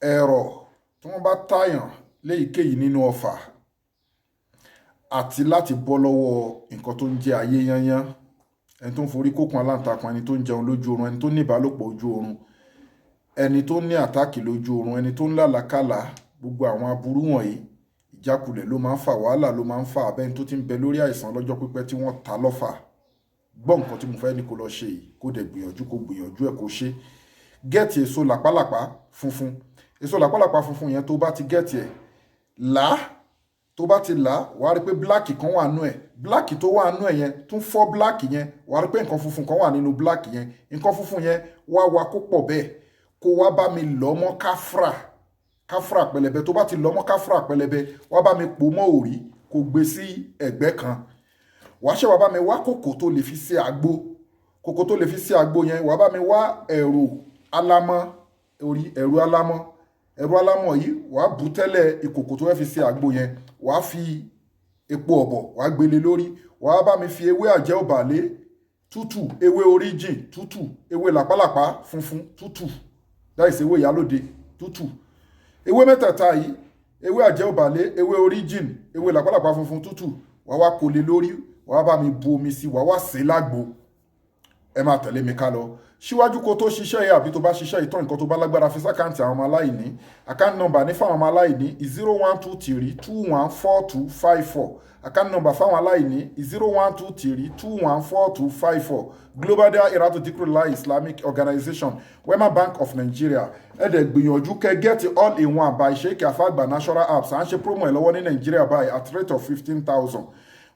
Ẹ̀rọ̀ tí wọ́n bá tààyàn léyìíkéyìí nínú ọfà, àti láti bọ́ lọ́wọ́ nǹkan tó ń jẹ́ ayé yányán, ẹni tó ń forí kókun aláǹtakùn, ẹni tó ń jẹun lójú oorun, ẹni tó ní ìbálòpọ̀ ojú oorun, ẹni tó ní attack lójú oorun, ẹni tó ń làlákàlà, gbogbo àwọn aburú wọ̀nyí, ìjákulẹ̀ ló máa ń fà, wàhálà ló máa ń fà, abẹ́ni tó ti ń bẹ lórí àìsàn lọ́jọ́ pípẹ́ tí wọ́n ta lọ́fà. Gbọ́ nǹkan tí mo fẹ́ ní kó lọ ṣe yìí, kó dẹ̀ gbìyànjú, kó gbìyànjú ẹ̀, kó ṣe. Get èso làpálàpá funfun. Èso làpálàpá funfun yẹn, tó bá ti get ẹ̀, là á. Tó bá ti là á, wàá rí pé black kan wà nú ẹ̀. Black tó wà nú ẹ̀ yẹn, tún fọ́ black yẹn, wàá rí pé nǹkan funfun kan wà nínú black yẹn. Nǹkan funfun yẹn, wá wa kó pọ̀ bẹ́ẹ̀, kó wá bá mi lọ́ mọ́ káfrà, káfrà pẹlẹbẹ. Tó bá ti lọ́ mọ́ káfrà pẹlẹbẹ, wá bá mi pò mọ́ òrí, kó gbé sí ẹ̀gbẹ́ kan. Wàá ṣe wá bá mi wá kòkò tó lè fi ṣe àgbo. Kòkò tó lè fi ṣe àgbo yẹn, wàá bá mi wá ẹ̀rù alámọ́ orí, ẹ̀rù alámọ́. Ẹ̀rù alámọ̀ yìí, wàá bù tẹ́lẹ̀ ìkòkò tó fẹ́ fi ṣe àgbo yẹn. Wàá fi epo ọ̀bọ̀, wàá gbélé lórí. Wàá bá mi fi ewé àjẹ́ òbàlé tútù, ewé oríjìn tútù, ewé làpálàpá funfun tútù, láìsí ewé ìyálòde tútù. Ewé mẹ́tẹ̀ẹ̀ta yìí, ewé àjẹ́ òbàlé, ewé oríjìn, ewé làpálàpá funfun tútù, wàá wá kó lé lórí, wàá bá mi bu omi sí, wàá wá sè é lágbo. Ẹ máa tẹ̀lé mi ká lọ. Síwájú kó tó ṣiṣẹ́ yìí, àbí tó bá ṣiṣẹ́ ìtàn, nǹkan tó bá lágbára, fi sí account àwọn ọmọ aláìní. Account number ní fáwọn ọmọ aláìní, 0123214254. Account number fáwọn aláìní, 0123214254. Global Dahiratu Dhikrlahi Islamic Organization, Wema Bank of Nigeria. Ẹ dẹ̀ gbìyànjú kẹ́ get all in one by Sheikh Afagba Natural Herbs. À ń ṣe promo ẹ̀ lọ́wọ́ ní Nàìjíríà báyìí at rate of 15,000.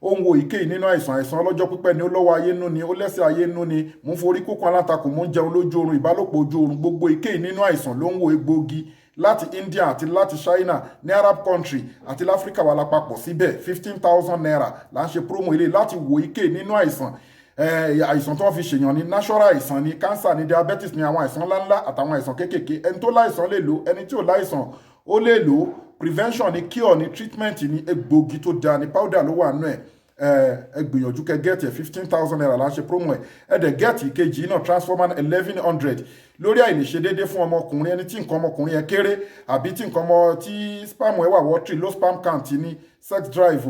Ó ń wo èyíkéyìí nínú àìsàn, àìsàn ọlọ́jọ́ pípẹ́ ni, ó lọ́wọ́ ayé nú ni, ó lẹ́sẹ̀ ayé nú ni, mò ń forí kókó alátakò, mò ń jẹun lójú oorun, ìbálòpọ̀ ojú oorun, gbogbo èyíkéyìí nínú àìsàn ló ń wo. Egbòogi láti India àti láti China, ní Arab country àti láfíríkà wà lápapọ̀ síbẹ̀. ₦15,000 là ń ṣe promo ilé láti wo èyíkéyìí nínú àìsàn. Àìsàn tí wọ́n fi ṣèyàn ní natural àìsàn ní cancer ní diabetes ní àwọn àìsàn ńláńlá àtàwọn àìsàn kéékèèké. Ẹni tó láìsàn lè lò, ẹni tí ò láìsàn ó lè lò. Prevention ní, cure ní, treatment ní, egbòogi tó dáa ní, powder ló wà nínú ẹ̀. Ẹ gbìyànjú kẹ́ get ẹ̀. ₦15,000 là ń ṣe promo ẹ̀. Ẹ dẹ̀ get ìkejì ná, transformer, 1100, lórí àìlèṣe déédéé fún ọmọkùnrin, ẹni tí nǹkan ọmọkùnrin yẹn kéré, àbí tí nǹkan ọmọ tí sperm ẹ wà watery, low sperm count ní, sex drive,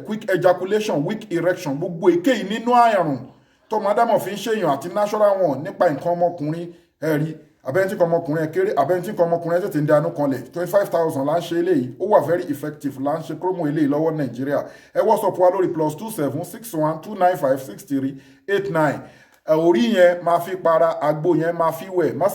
quick ejaculation, weak erection, gbogbo èkéyìí nínú àrùn tọmọ ádámọ̀ fi ń ṣèyàn àti natural one nípa nǹkan ọmọkùnrin. Ẹ̀rí abẹ́ntí kan ọmọkùnrin ẹ̀ kéré, abẹ́ntí kan ọmọkùnrin ẹ̀ tètè ń danú kanlẹ̀, 25,000 là ń ṣe eléyìí. Ó wà very effective. Là ń ṣe promo eléyìí lọ́wọ́ Nàìjíríà. Ẹ WhatsApp wa lórí +27 612956389. Orí yẹn máa fi para, àgbo yẹn máa fi wẹ̀ má.